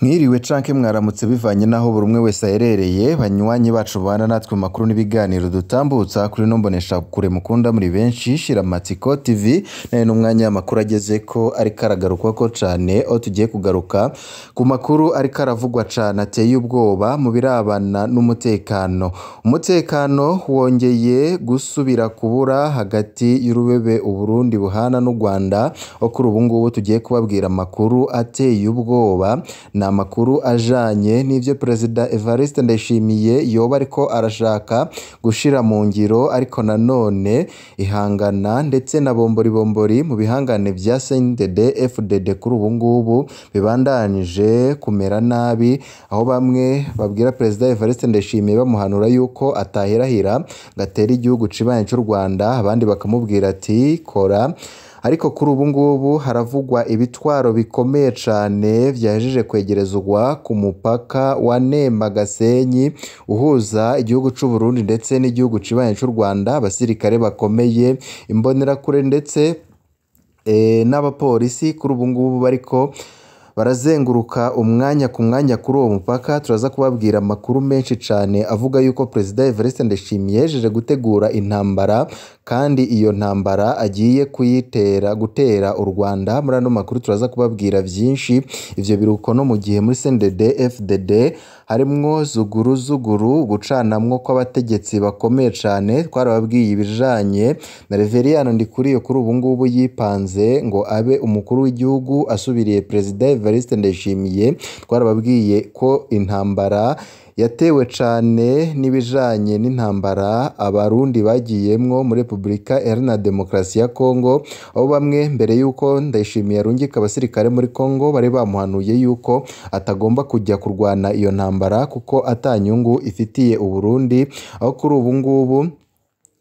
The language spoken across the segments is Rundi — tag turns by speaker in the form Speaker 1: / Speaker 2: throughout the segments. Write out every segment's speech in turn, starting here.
Speaker 1: Mwiriwe canke mwaramutse bivanye n'aho buri umwe wese aherereye, banywanyi bacu bana natwe mu makuru n'ibiganiro dutambutsa kuri ino mboneshakure mukunda muri benshi Shiramatsiko TV, nayo n'umwanya w'amakuru agezeko ariko aragarukwako cane, aho tugiye kugaruka ku makuru ariko aravugwa cane ateye ubwoba mu birabana n'umutekano. Umutekano wongeye gusubira kubura hagati y'urubebe Uburundi buhana n'u Rwanda, aho kuri ubu ngubu tugiye kubabwira amakuru ateye ubwoba, ni amakuru ajanye n'ivyo Perezida Evariste Ndayishimiye yoba ariko arashaka gushira mu ngiro, ariko nanone ihangana ndetse na bombori mu bihangane vya CNDD FDD kuri ubu ngubu bibandanije kumera nabi, aho bamwe babwira Perezida Evariste Ndayishimiye bamuhanura yuko atahirahira ngo atere igihugu cibanyi c'u Rwanda, abandi bakamubwira ati kora. Ariko kuri ubu ngubu haravugwa ibitwaro bikomeye cane vyahejeje kwegerezwa ku mupaka wa Nemba Gasenyi uhuza igihugu c'Uburundi ndetse n'igihugu cibanyi c'u Rwanda, abasirikare bakomeye, imbonerakure ndetse n'abapolisi kuri ubu ngubu bariko barazenguruka umwanya ku mwanya kuri uwo mupaka. Turaza kubabwira amakuru menshi cane avuga yuko Perezida Evariste Ndayishimiye yahejeje gutegura intambara kandi iyo ntambara agiye kuyitera gutera u Rwanda. Muri ano makuru turaza kubabwira vyinshi, ivyo biruko no mu gihe muri CNDD FDD harimwo zuguru zuguru gucanamwo kw'abategetsi bakomeye cane. Twarababwiye ibijanye na Reveriyano Ndikuriyo kuri ubu ngubu yipanze ngo abe umukuru w'igihugu asubiriye Perezida Evariste Ndayishimiye. Twarababwiye ko intambara yatewe cane n'ibijanye n'intambara abarundi bagiyemwo muri Repubulika Iharanira Demokarasi ya Kongo, aho bamwe mbere yuko Ndayishimiye arungika abasirikare muri Kongo bari bamuhanuye yuko atagomba kujya kurwana iyo ntambara kuko ata nyungu ifitiye Uburundi, aho kuri ubu ngubu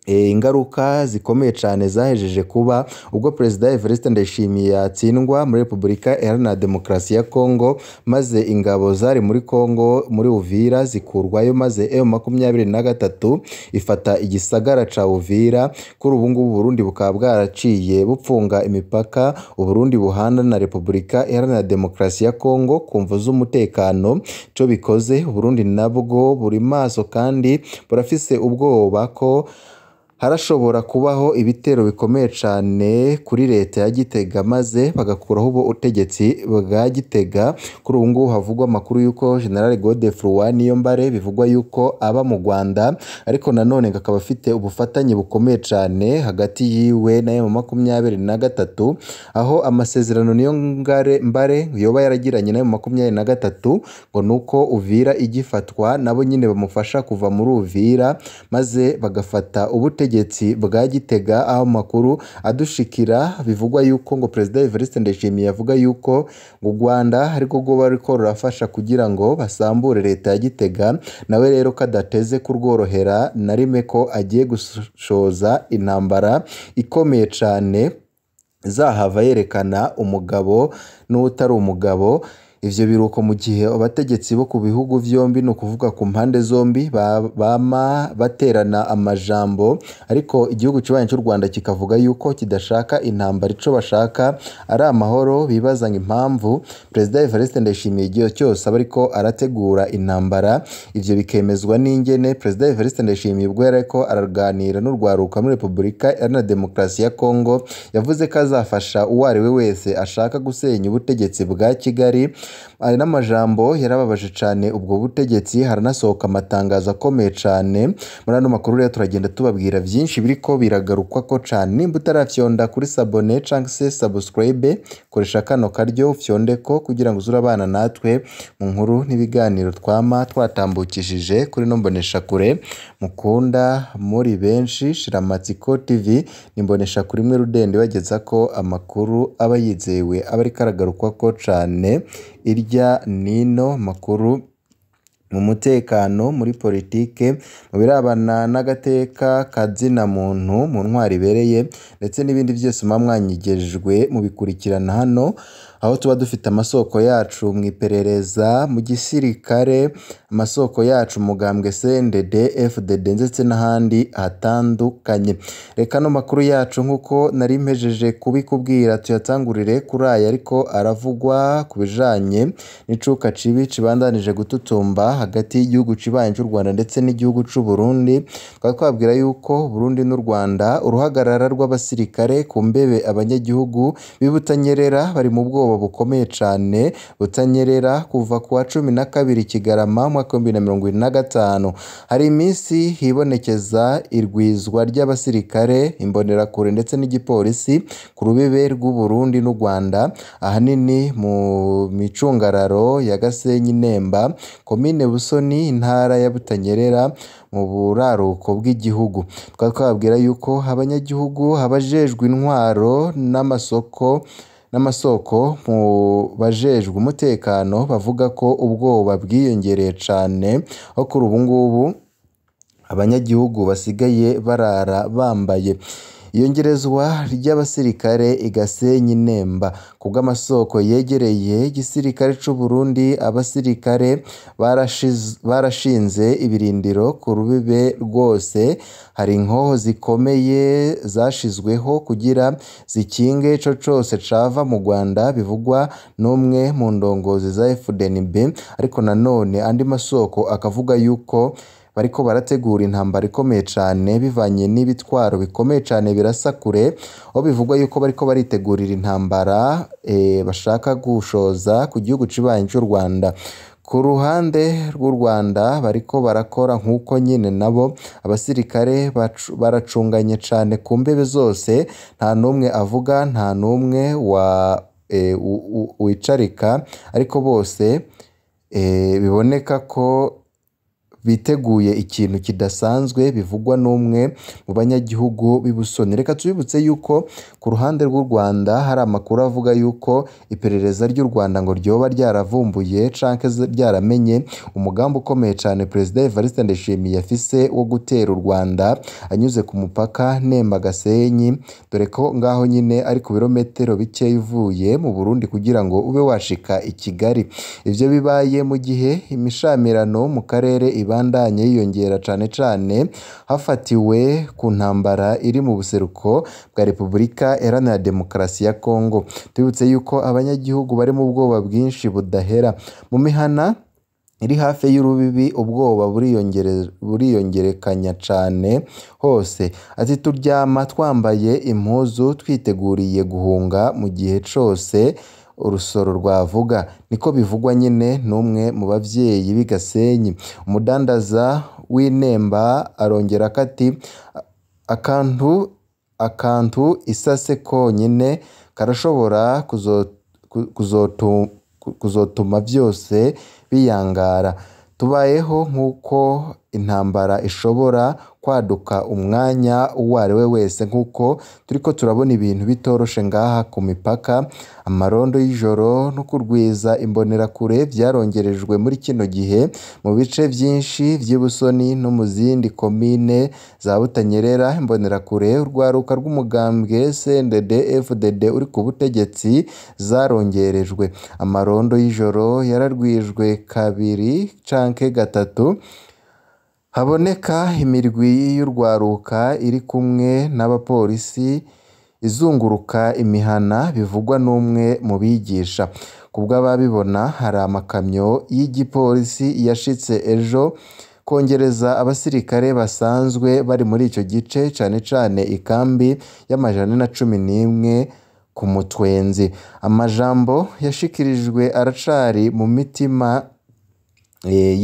Speaker 1: ingaruka zikomeye cane zahejeje kuba ubwo Perezida Evariste Ndayishimiye yatsindwa muri Repubulika Iharanira Demokarasi ya Kongo, maze ingabo zari muri Kongo muri Uvira zikurwayo, maze M23 ifata igisagara ca Uvira. Kuri ubu ngubu Uburundi bukaba bwaraciye bupfunga imipaka Uburundi buhana na Repubulika Iharanira Demokarasi ya Kongo ku mvo z'umutekano. Ico bikoze Uburundi nabwo buri maso kandi burafise ubwoba ko harashobora kubaho ibitero bikomeye cane kuri leta ya Gitega maze bagakuraho ubutegetsi bwa Gitega. Kuri ubu ngubu havugwa amakuru yuko General Godefroid Niyombare bivugwa yuko aba mu Rwanda, ariko nanone ngo akaba afite ubufatanye bukomeye cane hagati yiwe na M23, aho amasezerano Niyombare yoba yaragiranye na M23 ngo nuko Uvira igifatwa nabo nyine bamufasha kuva muri Uvira maze bagafata ubutegetsi bwa Gitega. Aho amakuru adushikira bivugwa yuko ngo Perezida Evariste Ndayishimiye avuga yuko ngo u Rwanda ariko rwoba ruriko rurafasha kugira ngo basambure leta ya Gitega, nawe rero kadateze kurworohera na rimwe ko agiye gushoza intambara ikomeye cane zahava yerekana umugabo n'utari umugabo. Ivyo biruko mu gihe abategetsi bo ku bihugu vyombi, ni ukuvuga ku mpande zombi, bama baterana amajambo, ariko igihugu kibanyi c'u Rwanda kikavuga yuko kidashaka intambara, ico bashaka ari amahoro. Bibaza ngo impamvu Perezida Evariste Ndayishimiye igihe cyose aba ariko arategura intambara. Ivyo bikemezwa n'ingene Perezida Evariste Ndayishimiye ubwo yariko araganira n'urwaruka muri Repubulika Iharanira Demokarasi ya Kongo yavuze ko azafasha uwo ari we wese ashaka gusenya ubutegetsi bwa Kigali. Ari n'amajambo yarababaje cane ubwo butegetsi, haranasohoka amatangazo akomeye cane. Muri ano makuru rero turagenda tubabwira vyinshi biriko biragarukwako cane. Nimba utarafyonda kuri sabone canke se subscribe, koresha kano karyo ufyondeko kugira ngo uze urabana natwe mu nkuru n'ibiganiro twama twatambukishije kuri ino mboneshakure mukunda muri benshi. Shiramatsiko TV ni imboneshakure imwe rudende ibagezako amakuru aba yizewe, aba ariko aragarukwako cane irya nino makuru mu mutekano, muri politike, mu birabana n'agateka kazina muntu, mu ntwaro ibereye ndetse n'ibindi vyose muba mwanyigejwe mubikurikirana hano. aho tuba dufite amasoko yacu mu iperereza, mu gisirikare, amasoko yacu mugambwe CNDD, FDD ndetse n'ahandi hatandukanye. Reka no makuru yacu nk'uko nari mpejeje kubikubwira tuyatangurire kuri aya ariko aravugwa ku bijanye n'icuka cibi cibandanije gututumba hagati y'igihugu cibanyi c'u Rwanda ndetse n'igihugu c'u Burundi. Tukaba twabwira yuko Burundi n'u Rwanda uruhagarara rw'abasirikare ku mbebe abanyagihugu b'i Butanyerera bari mu bwoba bukomeye cane. Butanyerera kuva ku wa 12 Kigarama umwaka 2025 hari iminsi hibonekeza irwizwa ry'abasirikare, imbonerakure ndetse n'igipolisi ku rubibe rw'u Burundi n'u Rwanda, ahanini mu micungararo ya Gasenyi Nemba, komine Busoni, intara ya Butanyerera mu buraruko bw'igihugu. Tukaba twababwira yuko abanyagihugu, abajejwe intwaro n'amasoko mu bajejwe umutekano bavuga ko ubwoba bwiyongereye cane, aho kuri ubu ngubu abanyagihugu basigaye barara bambaye. Iyongerezwa ry'abasirikare i Gasenyi Nemba kubw'amasoko yegereye igisirikare c'u Burundi, abasirikare barashinze ibirindiro ku rubibe rwose, hari inkoho zikomeye zashizweho kugira zikinge ico cose cava mu Rwanda, bivugwa n'umwe mu ndongozi za FDNB. Ariko nanone andi masoko akavuga yuko bariko barategura intambara ikomeye cane bivanye n'ibitwaro bikomeye cane birasa kure, aho bivugwa yuko bariko baritegurira intambara bashaka gushoza ku gihugu cibanyi c'u Rwanda. Ku ruhande rw'u Rwanda bariko barakora nk'uko nyene nabo abasirikare baracunganye cane ku mbebe zose, nta n'umwe avuga, nta n'umwe wicarika, ariko bose biboneka ko biteguye ikintu kidasanzwe, bivugwa n'umwe mu banyagihugu b'i Busoni. Reka tubibutse yuko ku ruhande rw'u Rwanda hari amakuru avuga yuko iperereza ry'u Rwanda ngo ryoba ryaravumbuye canke ryaramenye umugambi ukomeye cane Perezida Evariste Ndayishimiye afise wo gutera u Rwanda anyuze ku mupaka Nemba Gasenyi, dore ko ngaho nyine ari ku birometero bikeya uvuye mu Burundi kugira ngo ube washika i Kigali. Ivyo bibaye mu gihe imishamirano mu karere ibandanye yiyongera cane cane hafatiwe ku ntambara iri mu buseruko bwa Repubulika Iharanira Demokarasi ya Kongo. Tubibutse yuko abanyagihugu bari mu bwoba bwinshi budahera mu mihana iri hafi y'urubibi, ubwoba buriyongerekanya cane hose. Ati turyama twambaye impuzu twiteguriye guhunga mu gihe cose urusoro rwavuga, niko bivugwa nyine n'umwe mu bavyeyi b'i Gasenyi. Umudandaza w'Inemba arongera ati akantu isase konyene karashobora kuzotuma vyose biyangara. Tubayeho nk'uko intambara ishobora kwaduka umwanya uwo ari we wese, nk'uko turiko turabona ibintu bitoroshe ngaha ku mipaka. Amarondo y'ijoro no kurwiza imbonerakure vyarongerejwe muri kino gihe mu bice vyinshi vy'i Busoni no mu zindi komine za Butanyerera. Imbonerakure, urwaruka rw'umugambwe CNDD FDD uri ku butegetsi, zarongerejwe. Amarondo y'ijoro yararwijwe kabiri canke gatatu, haboneka imirwi y'urwaruka iri kumwe n'abapolisi izunguruka imihana, bivugwa n'umwe mu bigisha. Kubw'ababibona hari amakamyo y'igipolisi yashitse ejo kongereza abasirikare basanzwe bari muri ico gice, cane cane ikambi y'411 ku Mutwenzi. Amajambo yashikirijwe aracari mu mitima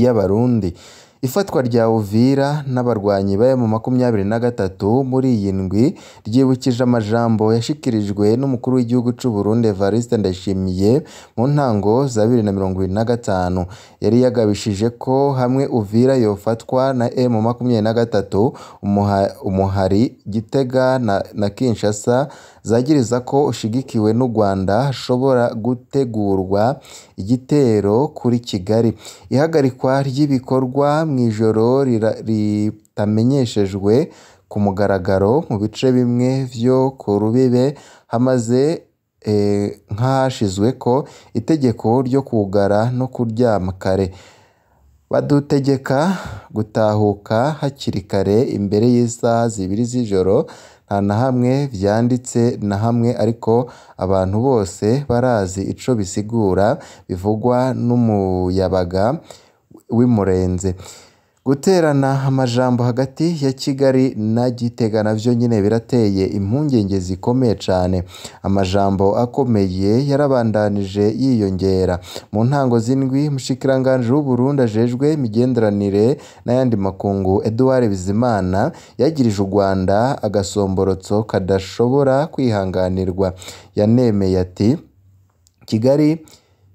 Speaker 1: y'Abarundi. Ifatwa rya Uvira n'abarwanyi ba M23 muri iyi ndwi ryibukije amajambo yashikirijwe n'umukuru w'igihugu c'u Burundi Evariste Ndayishimiye mu ntango za 2025. Yari yagabishije ko hamwe Uvira yofatwa na M23, umuhari Gitega na Kinshasa zagiriza ko ushigikiwe n'u Rwanda, hashobora gutegurwa igitero kuri Kigali. Ihagarikwa ry'ibikorwa mw'ijoro ritamenyeshejwe ku mugaragaro mu bice bimwe vyo ku rubibe hamaze nk'ahashizweko itegeko ryo kugara no kuryama kare. Badutegeka gutahuka hakiri kare imbere y'isaha 2 z'ijoro, nta na hamwe vyanditse na hamwe, ariko abantu bose barazi ico bisigura, bivugwa n'umuyabaga w'imurenze. Guterana amajambo hagati ya Kigali na Gitega navyo nyene birateye impungenge zikomeye cane. Amajambo akomeye yarabandanije yiyongera. Mu ntango z'indwi, umushikiranganji w'Uburundi ajejwe imigenderanire n'ayandi makungu Edouard Bizimana yagirije u Rwanda agasomborotso kadashobora kwihanganirwa. Yanemeye ati: Kigali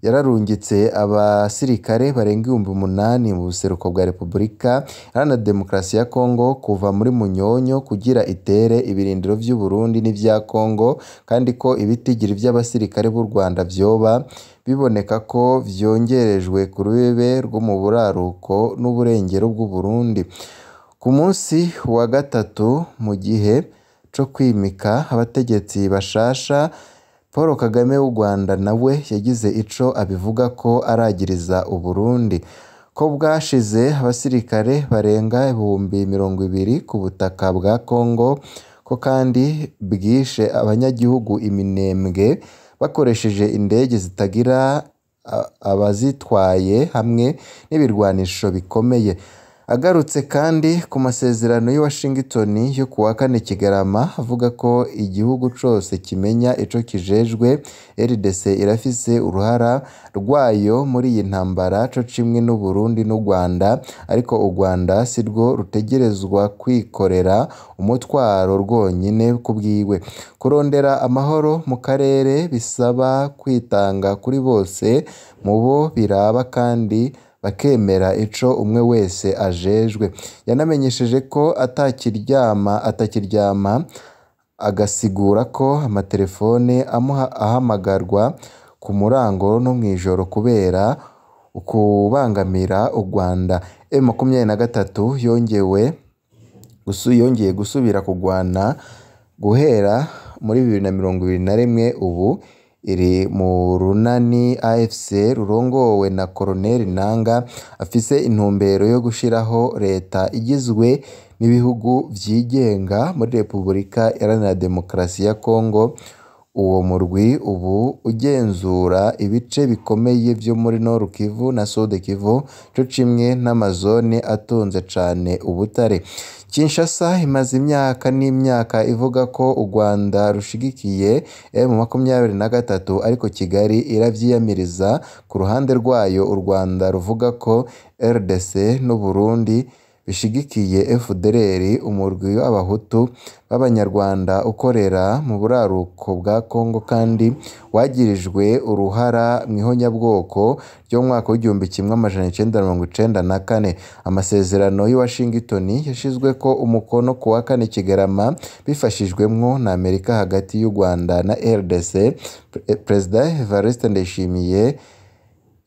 Speaker 1: yararungitse abasirikare barenga 8,000 mu buseruko bwa Repubulika Iharanira Demokarasi ya Kongo kuva muri Munyonyo kugira itere ibirindiro vy'Uburundi n'ivya Kongo, kandi ko ibitigiri vy'abasirikare b'u Rwanda vyoba biboneka ko vyongerejwe ku rubebe rwo mu buraruko n'uburengero bw'Uburundi. Ku munsi wa gatatu, mu gihe co kwimika abategetsi bashasha, Paul Kagame w'u Rwanda nawe yagize ico abivuga ko aragiriza Uburundi ko bwashize abasirikare barenga 20,000 ku butaka bwa Kongo, ko kandi bwishe abanyagihugu iminembwe bakoresheje indege zitagira abazitwaye hamwe n'ibirwanisho bikomeye. Agarutse kandi ku masezerano y'i Washington yo kuwa kane Kigarama, avuga ko igihugu cose kimenya ico kijejwe, RDC irafise uruhara rwayo muri iyi ntambara co cimwe n'Uburundi n'u Rwanda, ariko u Rwanda sirwo rutegerezwa kwikorera umutwaro rwonyene kubwiwe. Kurondera amahoro mu karere bisaba kwitanga kuri bose mubo biraba kandi bakemera ico umwe wese ajejwe. Yanamenyesheje ko atakiryama, agasigura ko amatelefone ahamagarwa ku murango no mw'ijoro kubera ukubangamira u Rwanda. M23 yongeye gusubira kugwana guhera muri 2021, ubu iri mu runani AFC rurongowe na Colonel Nanga, afise intumbero yo gushiraho leta igizwe n'ibihugu vyigenga muri Repubulika Iharanira Demokarasi ya Kongo. Uwo murwi ubu ugenzura ibice bikomeye vyo muri Nord Kivu na Sud Kivu, co cimwe n'amazone atunze cane ubutare. Kinshasa imaze imyaka n'imyaka ivuga ko u Rwanda rushigikiye M23, ariko Kigali iravyiyamiriza. Ku ruhande rwayo, u Rwanda ruvuga ko RDC n'Uburundi bishigikiye FDLR, umurwi w'abahutu b'abanyarwanda ukorera mu buraruko bwa Kongo kandi wagirijwe uruhara mw'ihonyabwoko ryo mu mwaka w'1994. Amasezerano y'i Washington yashizweko umukono ku wa kane Kigarama bifashijwemwo na Amerika hagati y'u Rwanda na RDC. Perezida Evariste Ndayishimiye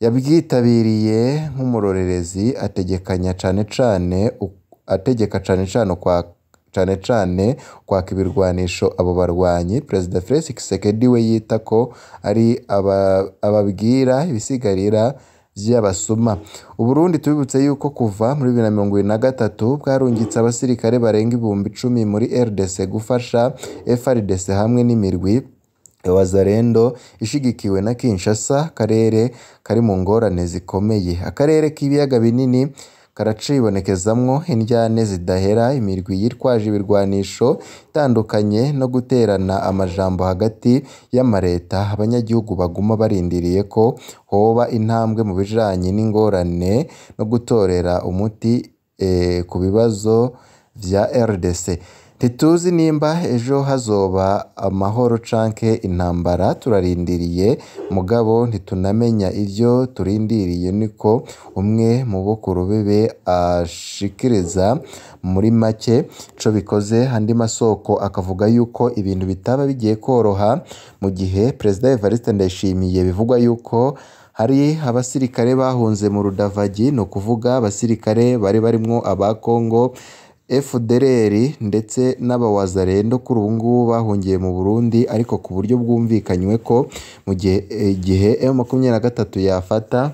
Speaker 1: yabwitabiriye nk'umurorerezi, ategeka cane cane kwaka ibirwanisho abo barwanyi. Perezida Felix Tshisekedi we yita ko ari ababwira ibisigarira vy'abasuma. Uburundi tubibutse yuko kuva muri 2023 bwarungitse abasirikare barenga 10,000 muri RDC gufasha FARDC hamwe n'imirwi Wazalendo ishigikiwe na Kinshasa, akarere kari mu ngorane zikomeye. Akarere k'ibiyaga binini karacibonekezamwo indyane zidahera, imirwi yitwaje ibirwanisho itandukanye no guterana amajambo hagati y'amareta. Abanyagihugu baguma barindiriye ko hoba intambwe mu bijanye n'ingorane no gutorera umuti ku bibazo vya RDC. Ntituzi nimba ejo hazoba amahoro canke intambara, turarindiriye mugabo ntitunamenya ivyo turindiriye, niko umwe mu bo ku rubebe ashikiriza. Muri make ico bikoze, andi masoko akavuga yuko ibintu bitaba bigiye koroha mu gihe Perezida Evariste Ndayishimiye bivugwa yuko hari abasirikare bahunze mu Rudavagi, ni ukuvuga abasirikare bari barimwo aba Kongo FDLR ndetse n'abawazarendo kuri ubu ngubu bahungiye mu Burundi, ariko ku buryo bwumvikanywe ko mu gihe M23 yafata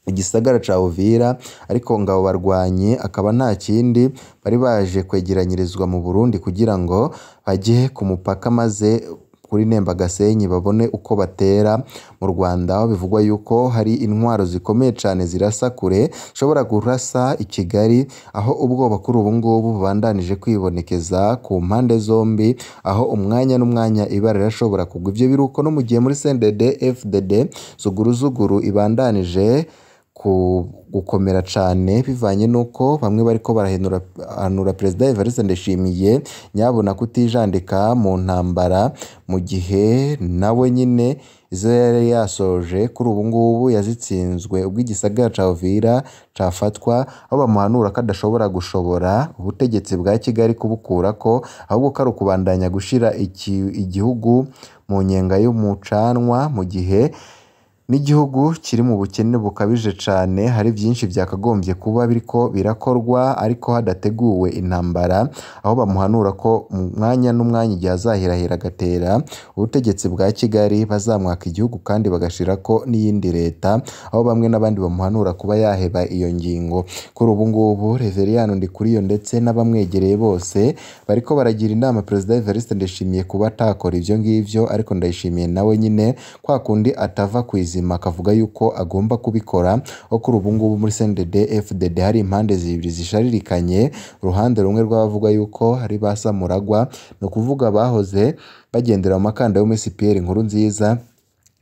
Speaker 1: igisagara ca Uvira, ariko ngabo barwanyi akaba nta kindi bari baje kwegeranyirizwa mu Burundi kugira ngo bajye ku mupaka maze kuri Nemba Gasenyi babone uko batera mu Rwanda, aho bivugwa yuko hari intwaro zikomeye cane zirasa kure zishobora kurasa i Kigali, aho ubwoba kuri ubu ngubu bubandanije kwibonekeza ku mpande zombi, aho umwanya n'umwanya ibara rirashobora kugwa. Ivyo biruko no mu gihe muri CNDD FDD zuguruzuguru ibandanije gukomera cane, bivanye nuko bamwe bariko barahanura Perezida Evariste Ndayishimiye nyabona kutijandika mu ntambara, mu gihe nawe nyine izo yari yasoje kuri ubu ngubu yazitsinzwe ubwo igisagara ca Uvira cafatwa, aho bamuhanura ko adashobora gushobora ubutegetsi bwa Kigali kubukurako, ahubwo ko ari ukubandanya gushira igihugu mu nyenga y'umucanwa, mu gihe n'igihugu kiri mu bukene bukabije cane. Hari vyinshi vyakagombye kuba biriko birakorwa ariko hadateguwe intambara, aho bamuhanura ko umwanya n'umwanya igihe azahirahira agatera ubutegetsi bwa Kigali bazamwaka igihugu kandi bagashirako n'iyindi leta, aho bamwe n'abandi bamuhanura kuba yaheba iyo ngingo. Kuri ubu ngubu Reveriyani Ndikuriyo ndetse n'abamwegereye bose bariko baragira inama Perezida Evariste Ndayishimiye kuba atakora ivyo ngivyo, ariko Ndayishimiye nawe nyine kwa kundi atava kwizima akavuga yuko agomba kubikora. Aho kuri ubu ngubu muri CNDD FDD hari impande zibiri zisharirikanye, uruhande rumwe rw'abavuga yuko hari ba Samuragwa, ni ukuvuga bahoze bagendera mu makanda yo muri CPR Nkurunziza,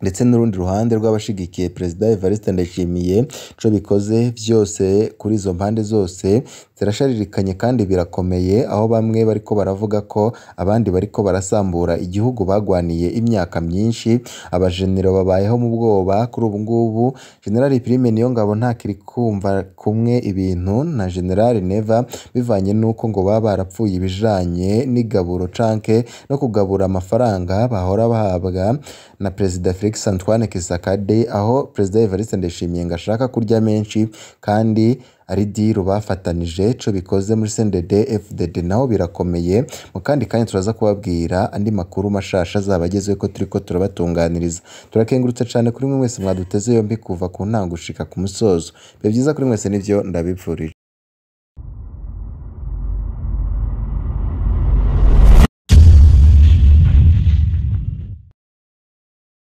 Speaker 1: ndetse n'urundi ruhande rw'abashigikiye Perezida Evariste Ndayishimiye. Ico bikoze vyose kuri izo mpande zose zirasharirikanye kandi birakomeye, aho bamwe bariko baravuga ko abandi bariko barasambura igihugu bagwaniye imyaka myinshi. Abajenero babayeho mu bwoba kuri ubu ngubu. General Prime Niyongabo ntakiri kumva kumwe ibintu na General Neva, bivanye n'uko ngo baba barapfuye ibijanye n'igaburo canke no kugabura amafaranga bahora bahabwa na Perezida Felix Antoine Tshisekedi, aho Perezida Evariste Ndayishimiye ngo ashaka kurya menshi kandi ari diru bafatanije. Ico bikoze muri CNDD FDD naho birakomeye. Mu kandi kanya turaza kubabwira andi makuru mashasha azaba agezweko turiko turabatunganiriza. Turakengurutse cane kuri mwe mwese mwaduteze yombi kuva ku ntango gushika ku musozo. Bibe vyiza kuri mwese nivyo ndabipfurije.